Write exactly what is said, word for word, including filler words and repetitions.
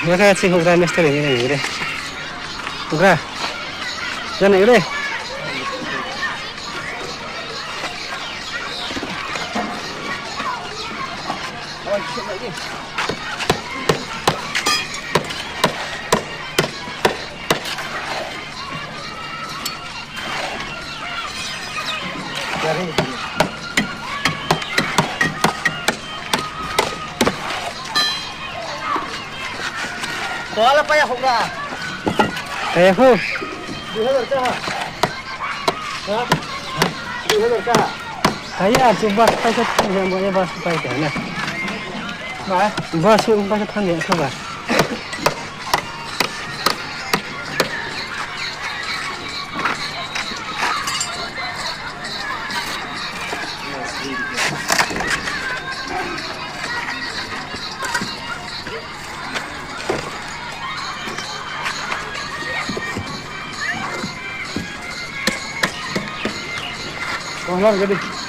Bo khe chini houhgra mistri ni nai re. Houhgra. Janai re. Koala paya houhgra. Paya pho. Dui hazar ka ha? Ha? Dui hazar ka ha? Hai ya, chu bus paisa thanng ya, bo ye bus paisa na. Ba? Bus paisa thanng ya, kha ba? Konglar gadi.